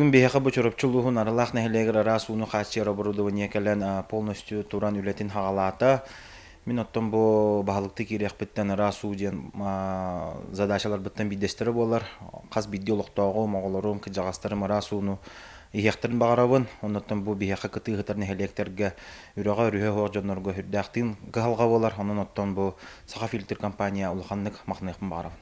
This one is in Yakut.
Бүгүн биһиэхэ бу Чурапчы улууһун Арылаах нэһилиэгэр араас ууну хааччыйар оборудование кэлэн полностью туран үлэтин хаҕалаата. Мин оттон бу баһылыктыы киириэхпиттэн ыраас уу диэн задачаларбыттан биирдэстэрэ буолар. Хас биирдии олохтооҕум, оҕолорум, кырдьаҕастарым ыраас ууну иһиэхтэрин баҕарабын. Оннуттан бу биһиэхэ кытыы сытар нэһилиэктэргэ үрэҕэ өрүһэ суох дьоннорго сүрдээхтиин кыһалҕа буолар. Онон оттон бу Сахафильтр компания улаханнык махныахпын баҕарабын.